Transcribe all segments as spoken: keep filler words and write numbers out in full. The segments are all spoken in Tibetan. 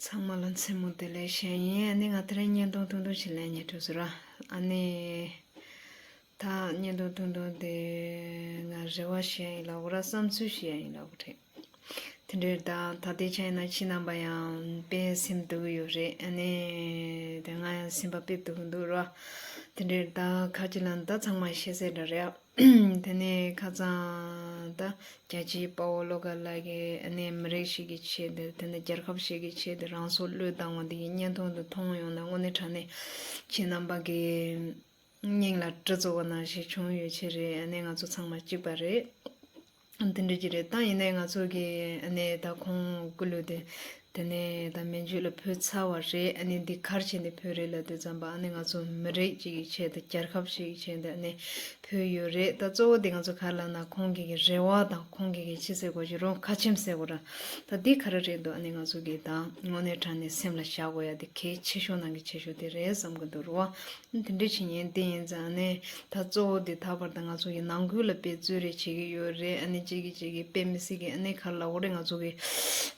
ཚང་མ་ལ་མཚན་མོ་བདེ་ལེགས་ཞུ་ཡིན། ཨ་ནི་ང་དེ་རིང་བརྙན་ཐུང་ཐུང་ཐུང་ཞིག་ལེན་ཉེ་འགྲོ་ཟེར་ར། ཨ་ནི་ད་བརྙན་ཐུང་ཐུང་ཐུང་དེ་ང་རེ་བ་ཞུ་ཡིན་ལབ་དགོས་ར། བསམ་ཚུལ་ཞུ་ཡིན་ལབ་དགོས་རེད། དེ་འདྲའི་ད་ད་ལྟའི་ཆ་ཡིན་ན་ཁྱེད་རྣམ་པ་ཡང་དཔེ་སེམས་སྡུག་གི་ཡོད་རེད། ཨ་ནི་དེ་ང་ཡང་སེམས་པ་དཔེ་སྡུག་གི་འདུག་ར། དེ་འདྲའི་ད་ཁ་ཅིག་ལ་ད་ཚང་མ་ཤེས་གསལ་འདྲ་རེད། དེ་ནས་ཁ་སང་ད་རྒྱལ་གཅེས་དཔའ་བོ་བློ་དགའ་ལགས་ཀྱིས་ཨ་ནི་མི་རིགས་ཤིག་གི་ཆེད་དུ། དེ་ནས་རྒྱལ་ཁབ་ཞིག་གི་ཆེད་དུ་རང་སྲོག་བློས་བཏང་བ་འདི་གི་བརྙན་ཐུང་དུ་མཐོང་ཡོང་ན། དངོས་གནས་དྲང་གནས་ཁྱེད་རྣམ་པ་གི་སྙིང་ལ་གྲི་བཙུགས་པ་ནང་བཞིན་བྱུང་ཡོད་ཆེད་རེད། ཨ་ནི་ང་ཚོ་ཚང་མ་གཅིག་པ་རེད། དེ་འདྲ་ཅིག་རེད། ད་ཡིན་ནའི་ང་ཚོ་གི་ཨ་ནི་ད་ཁོང་སྐུ་ལུས་དེ་དེ་ནས་ད་མན་ཇུ་ལ་ཕུལ་ཚར་བ་རེད། ཨ་ནི་འདི་ག་རེ་བྱས་ནས་ཕུལ་རེད་ལབ་དུས་ཙམ་པ། ཨ་ནི་ང་ཚོ་མི་རིགས་གཅིག་གི་ཆེད་དུ། རྒྱལ་ཁབ་ཞིག་གི་ཆེད་དུ་ཨ་ནི་ཕུལ་ཡོད་རེད། ད་གཙོ་བོ་དེ་ང་ཚོ་ག་རེ་ལབ་ན། ཁོང་གི་གི་རེ་བ་དང་ཁོང་གི་གི་ཅི་ཟེར་དགོས་ཀྱི་རུང་། ཁ་ཆེམས་ཟེར་དགོས་ར། ད་འདི་ག་རེ་རེད་འདུག་ཨ་ནི་ང་ཚོ་གི་ད་དངོས་གནས་དྲང་གནས་སེམས་ལ་བཞག་དགོས་ཡ་དེ་གལ་ཆེ་ཤོས་ནང་གི་ཆེ་ཤོས་དེ་རེད་བསམ་གི་འདུག་ར་བ། དེ་འདྲ་བྱེད་ཉན་དེ་ཡིན་ཙང་ནས། ད་གཙོ་བོ་དེ་ད་བར་དུ་ང་ཚོ་ཡི་ནང་ཁུལ་ལ་དཔེ་རྩོད་རེས་བྱེད་ཀྱི་ཡོད་རེད། ཨ་ནི་གཅིག་གིས་གཅིག་གི་དཔེ་མི་སྲིད་ཀྱི་ཨ་ནི་ག་རེ་ལབ་དགོས་རེད། ང་ཚོ་གི་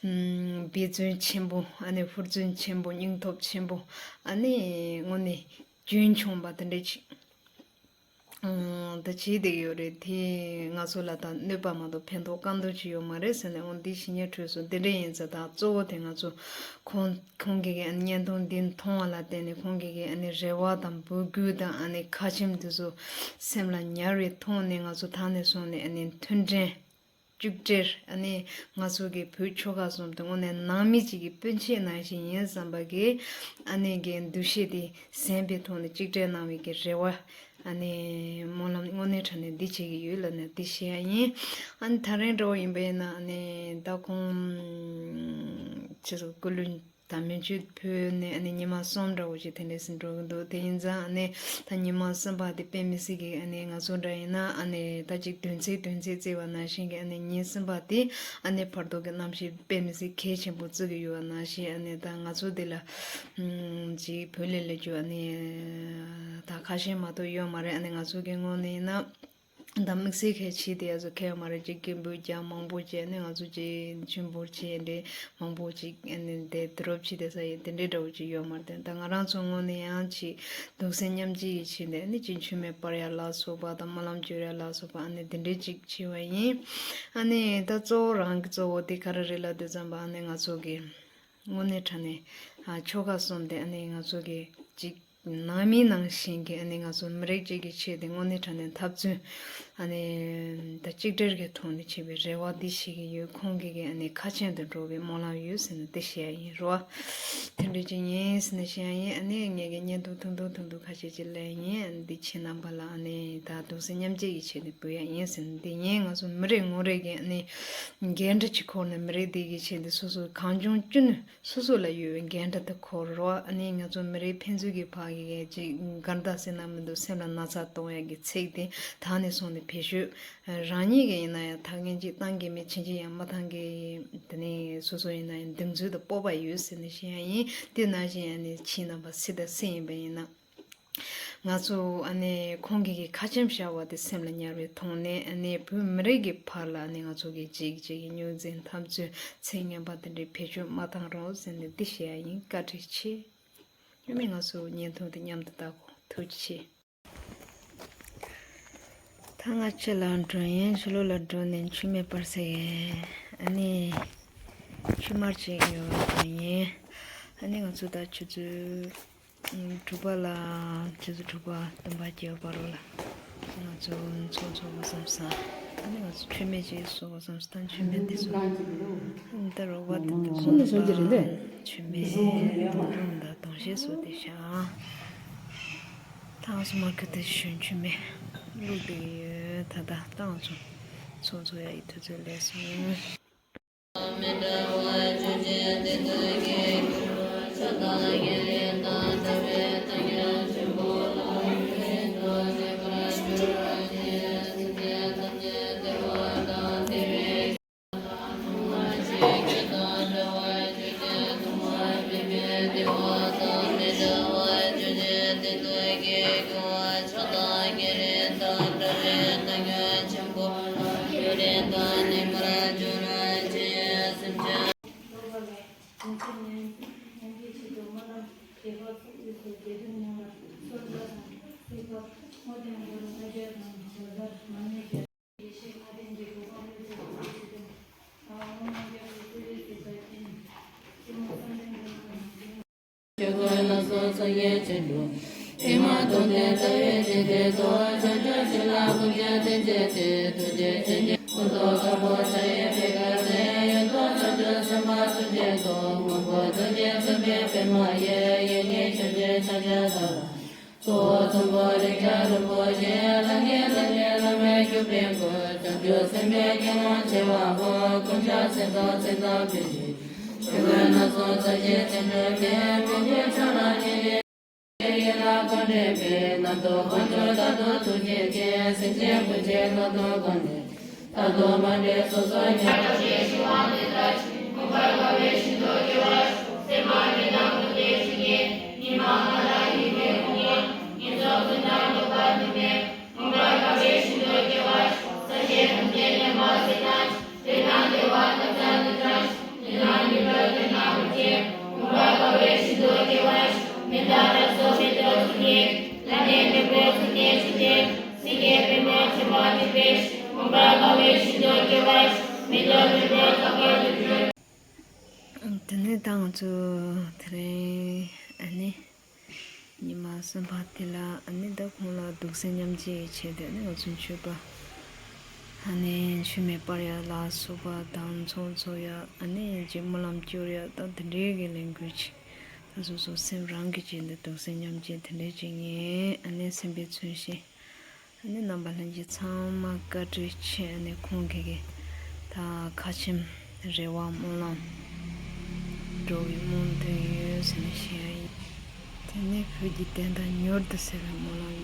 ཨམ་འབད་བརྩོན་ཆེན་པོ། ཨ་ནི་ཧུར་བརྩོན་ཆེན་པོ། སྙིང་སྟོབས་ཆེན་པོ། ཨ་ནི་དངོས་གནས་རྒྱུན་འཁྱོངས་པ་དེ་འདྲ་ཅིག་ཨང་ད་བྱེད་བསྡད་ཡོད་རེད། དེ་ང་ཚོ་ལ་ད་གནོད་པ་མ་གཏོགས་ཕན་ཐོགས་གང་འདྲ་ཅིག་ཡོད་མ་རེད་ཟེར་ནས། འོ་འདི་ཞིག་ཉན་འཕྲོས་སོང་། དེ་འདྲ་ཡིན་ཙང་ད་གཙོ་བོ་དེ་ང་ཚོ་ཁོང་ཁོང་གི་གི་ཨ་ནི་བརྙན་ཐུང་འདི་མཐོང་བ་ལ་བརྟེན་ནས། ཁོང་གི་གི་ཨ་ནི་རེ་བ་དང་འབོད་སྐུལ་དང་ཨ་ནི་ཁ་ཆེམས་འདི་ཚོ་སེམས་ལ་ཉར་བའི་ཐོག་ནས། ང་ཚོ་ད་ནས་བཟུང་ནས་ཨ་ནི་མཐུན་སྒྲིལ་གཅིག་སྒྲིལ། ཨ་ནི་ང་ཚོ་གི་བོད་ཆོལ་ཁ་གསུམ་དེ་དངོས་གནས་ནང་མི་གཅིག་གི་སྤུན་མཆེད་ནང་བཞིན་ཡིན་བསམ་པ་གི་ཨ་ནི་གི་འདུ་ཤེས་དེ་ཟིན་པའི་ཐོག་ནས། གཅིག་སྒྲིལ་གནང་བའི་གི་རེ་བ། ཨ་ནི་སྨོན་ལམ་དངོས་གནས་དྲང་གནས་འདི་བྱེད་ཀྱི་ཡོད་ལབ་ནས་འདི་བཤད་ཡ་ཡིན། ཨ་ནི་ད་རིང་འདྲ་བོ་ཡིན་པ་ཡིན་ན། ཨ་ནི་ད་ཁོང་ཅི་ཟེར། སྐུ་ལུས་ད་མན་ཇུ་ཕུལ་ནས་ཨ་ནི་ཉི་མ་གསུམ་འདྲ་བོ་ཅིག་དེ་འདྲས་ཟིན་འགྲོ་གི་འདུག་དེ་ཡིན་ཙང་ཨ་ནི་ད་ཉི་མ་གསུམ་པ་དེ་དཔེ་མི་སྲིད་ཀྱི། ཨ་ནི་ང་ཚོ་འདྲ་ཡིན་ན་ཨ་ནི་ད་ཅིག་བདུན་ཚིགས་བདུན་ཚིགས་བརྩི་བ་ནང་བཞིན་གྱི། ཨ་ནི་ཉིན་གསུམ་པ་དེ་ཨ་ནི་བར་དོ་གི་རྣམ་ཤེས་དཔེ་མི་སྲིད་གལ་ཆེན་པོ་བརྩི་གི་ཡོད་པ་ནང་བཞིན། ཨ་ནི་ད་ང་ཚོ་འདི་ལ་ཅིག་བོད་ལས་སླེབས་རྒྱུ་ཨ་ནི་ད་ཁ་ཤས་མ་གཏོགས་ཡོད་མ་རེད། ཨ་ནི་ང་ཚོ་གི་ངོས་ནས་ཡིན་ན། ད་དམིགས་བསལ་གལ་ཆེ་དེ་ཡ་ཚོ་ཁེལ་མ་རེད། ཅིག་སྐད་འབོད་རྒྱག་མང་པོ་བྱས་ནས། ང་ཚོ་ཅིག་མཆོད་འབུལ་བྱས་འདྲ་མང་པོ་ཅིག་ཨ་ནི་དེ་བསྡུ་རུབ་བྱས་བསྡད་ས་ཡིན། དེ་འདྲའི་འདྲ་བོ་ཅིག་ཡོད་མ་རེད། ད་ང་རང་ཚོ་ངོས་ནས་ཡང་ཅིག་གདུང་སེམས་མཉམ་སྐྱེད་ཀྱི་ཆེད་དུ་ཨ་ནི་ཅིག་མཆོད་མེ་སྤར་ཡ་ལ་སོགས་པ་དང་། སྨོན་ལམ་བརྗོད་ཡ་ལ་སོགས་པ་ཨ་ནི་དེ་འདྲའི་ཅིག་བྱས་པ་ཡིན། ཨ་ནི་ད་གཙོ་བོ་རང་གི་གཙོ་བོ་དེ་ག་རེ་རེད་ལབ་དུས་ཙམ་པ། ཨ་ནི་ང་ཚོ་གི་དངོས་གནས་དྲང་གནས་ཨ་ཆོལ་ཁ་གསུམ་དེ་ཨ་ནི་ང་ཚོ་གི་ཅིག་ནང་མི་ནང་བཞིན་གྱི་ཨ་ནི་ང་ཚོ་མི་རིགས་གཅིག་གི་ཆེད་དུ་དངོས་གནས་དྲང་གནས་འཐབ་རྩོད། ཨ་ནི་ད་གཅིག་སྒྲིལ་གྱི་ཐོག་ནས་བྱེད་པའི་རེ་བ་འདི་བཞེས་ཀྱི་ཡོད། ཁོང་གི་གི་ཨ་ནི་ཁ་ཆེམས་དུ་འགྲོ་བའི་སྨོན་ལམ་ཡོད་ཟེར་ནས་འདི་བཤད་ཡ་ཡིན་རོ། དེ་འདྲ་ཅིག་ཡིན་ཟེར་ནས་བཤད་ཡ་ཡིན། ཨ་ནི་ངས་གི་བརྙན་ཐུང་ཐུང་ཐུང་ཐུང་ཐུང་ཁ་ཤས་ཅིག་ལེན་ཡིན། ཨ་ནི་འདི་ཁྱེད་རྣམ་པ་ལ་ཨ་ནི་ད་གདུང་སེམས་མཉམ་སྐྱེད་ཀྱི་ཆེད་དུ་འབུལ་ཡ་ཡིན་ཟེར་ནས། འདི་ཡིན་ང་ཚོ་མི་རེ་ངོ་རེ་གི་ཨ་ནི་འགན་འཁྲི་ཅིག་འཁུར་ནས། མི་རེ་འདི་གི་ཆེད་དུ་སོ་སོ་གང་བྱུང་ཅི་ནུས། སོ་སོ་ལ་ཡོད་པའི་འགན་འཁྲི་དེ་འཁུར་རོགས། ཨ་ནི་ང་ཚོ་མི་རིགས་ཕན་ཚུན་གྱི་བར་གྱི་ཅིག་འགལ་ཟླ་ཟེར་ན་མི་འདུག་སེམས་ལ་ན་ཚ་གཏོང་ཡ་གི་ཚིག་དེ་ད་ནས་བཟུང་ནས་བེད་སྤྱོད་རང་ཉིད་ཀྱི་ཡིན་ན་ཡང་ཐག་ངན་ཅིག་བཏང་གི་མེད། ཕྱིན་ཆད་ཡང་མ་བཏང་གི། དེ་ནས་སོ་སོ་ཡིན་ན་ཡང་གདེང་ཚོད་དང་སྤོབས་པ་ཡོད་ཟེར་ནས་བཤད་ཡ་ཡིན། དེ་ནང་བཞིན་ཨ་ནི་ཁྱེད་རྣམ་པ་སུ་དང་སུ་ཡིན་པ་ཡིན་ན། ང་ཚོ་ཨ་ནི་ཁོང་གི་གི་ཁ་ཆེམས་བཞག་པ་དེ་སེམས་ལ་ཉར་བའི་ཐོག་ནས། ཨ་ནི་བོད་མི་རིགས་ཀྱི་བར་ལ་ཨ་ནི་ང་ཚོ་གི་གཅིག་གཅིག་གི་རྙོག་འཛིང་འཐབ་རྩོད་ཚིག་ངན་པ་དེ་འདྲའི་བེད་སྤྱོད་མ་བཏང་རོགས་ཟེར་ནས་འདི་བཤད་ཡ་ཡིན། བཀའ་དྲིན་ཆེ། ཡོད་མེད་ང་ཚོ་བརྙན་ཐུང་དེ་མཉམ་དུ་ལྟ་གོ། ཐུགས་རྗེ་ཆེ། ད་ང་ཕྱི་ལ་འགྲོ་ཡིན། ཕྱི་ལོགས་ལ་འགྲོ་ནས་མཆོད་མེ་སྤར་ས་ཡིན། ཨ་ནི་མཆོད་མར་ཅིག་ཉོ་བར་འགྲོ་ཡིན། ཨ་ནི་ང་ཚོ་ད་ཆུ་ཚོད་དྲུག་པ་ལ། ཆུ་ཚོད་དྲུག་པ་བདུན་པ་བརྒྱད་པ་བར་ལ་ང་ཚོ་ཚོགས་འཚོགས་དགོས་བསམ་ས། ཨ་ནི་ང་ཚོ་མཆོད་མེ་ཅིག་གསོག་དགོས་བསམ་ས། ད་མཆོད་མེ་དེ་ཚོ་ད་རོགས་པ་དེ་ཚོ་ད་མཆོད་མེ་དུང་རུམ་དང་དུང་ཞེས་སོགས་དེ་བཞག་ད་ང་ཚོ་མར་ཁུ་དེ་ཞོན་མཆོད་མེ་བླུགས་བསྡད་ཡོད། ད་ད་ད་ང་ཚོ་ཚོགས་འཚོགས་ཡ་ཡི་དུས་ཚོད་སླེབས་སོང་། ཆོས་སྐུ་ལ་སོགས་སངས་རྒྱས་ཆོས་དྲུག་ཨེ་མ་གཏོང་ལྡན་ལྟ་བའི་ཞིང་དེ་ཚོ་བྱང་ཆུབ་ཤིང་ལ་ཕུག་བྱ་སྟེ་མཛད་དེ། ཐུགས་རྗེ་ཆེན་གྱི་སྐུ་མདོག་དཀར་པོ་ཕྱག་གཡས་པའི་སྐལ་ལྡན། ཡོན་ཏན་བྱང་ཆུབ་སེམས་དཔའ་ཐུགས་རྗེ་ཐོབ། སྔོན་པོ་ཐུགས་རྗེ་བརྩེགས་པའི་པདྨ་འོད། ཡེ་ཤེས་ཆོས་ཀྱི་ཕྱག་རྒྱ་ཟབ། གཙོ་བོ་དུམ་བུ་རིགས་བརྒྱ་རིན་པོ་ཆེ། ལྷ་ལྔའི་ལྷ་ལྔའི་བླ་མའི་སྐུ་བརྙེས་སྐུ། བྱང་ཆུབ་སེམས་དཔའི་དགེ་སློང་བྱེ་བ་དགུ། ཀུན་ཁྱབ་སེམས་ཙམ་སེམས་ཙམ་ཕུལ་ཞིང་། ཆོས་གོས་སྣ་ཚོགས་རྩ་ཆེན་ཚེ་འཕོས་ཏེ། མི་མཇེད་ཕྱོགས་རིས་ཉེར་ལྔའི་ཡན་ལག་ཀུན་འདྲེས་པའི། རྣམ་རྟོག་དཀོན་མཆོག་རྟ་ཐོག་ཐུགས་རྗེ་ཅན། སེམས་ཅན་ཀུན་གྱི་བློ་ལྡན་དགོངས་ནས། ད་དུ་མ་འདྲེས་སོ་སོར་ཉམས། དེ་ནས་ད་ང་ཚོ་དེ་རིང་ཨ་ནི་ཉི་མ་གསུམ་པ་དེ་ལ་ཨ་ནི་ད་ཁོང་ལ་གདུགས་སེམས་མཉམ་སྐྱེད་བྱས་ཏེ། ཨ་ནི་ང་ཚོ་མཆོད་པ་ཨ་ནི་མཆོད་མེ་སྤར་ཡ་ལ་སོགས་པ་དང་ཚོགས་འཚོགས་ཡ། ཨ་ནི་ཅིག་སྨོན་ལམ་སྐྱོར་ཡ་དང་དེ་འདྲའི་གི་ལས་འགུལ་ཅིག་ད་སོ་སོ་སེམས་རང་གིས་བྱས་ཏེ་གདུགས་སེམས་མཉམ་སྐྱེད་དེ་འདྲའི་ཅིག་ངས་ཨ་ནི་སེམས་པའི་མཚོན་བྱེད། ཨ་ནི་རྣམ་པ་ལྷན་རྒྱས་ཚང་མ་བཀའ་དྲིན་ཆེ། ཨ་ནི་ཁོང་གི་གི་ད་ཁ་ཆེམས་རེ་བ་སྨོན་ལམ་འགྲོ་བའི་སྨོན་འདུན་ཡོད་ཟེར་ནས་བཤད་ཡ་ཡིན། དེ་ནས་བོད་ཀྱི་བསྟན་དར་མྱུར་དུ་གསལ་བའི་སྨོན་ལམ་ཡོད།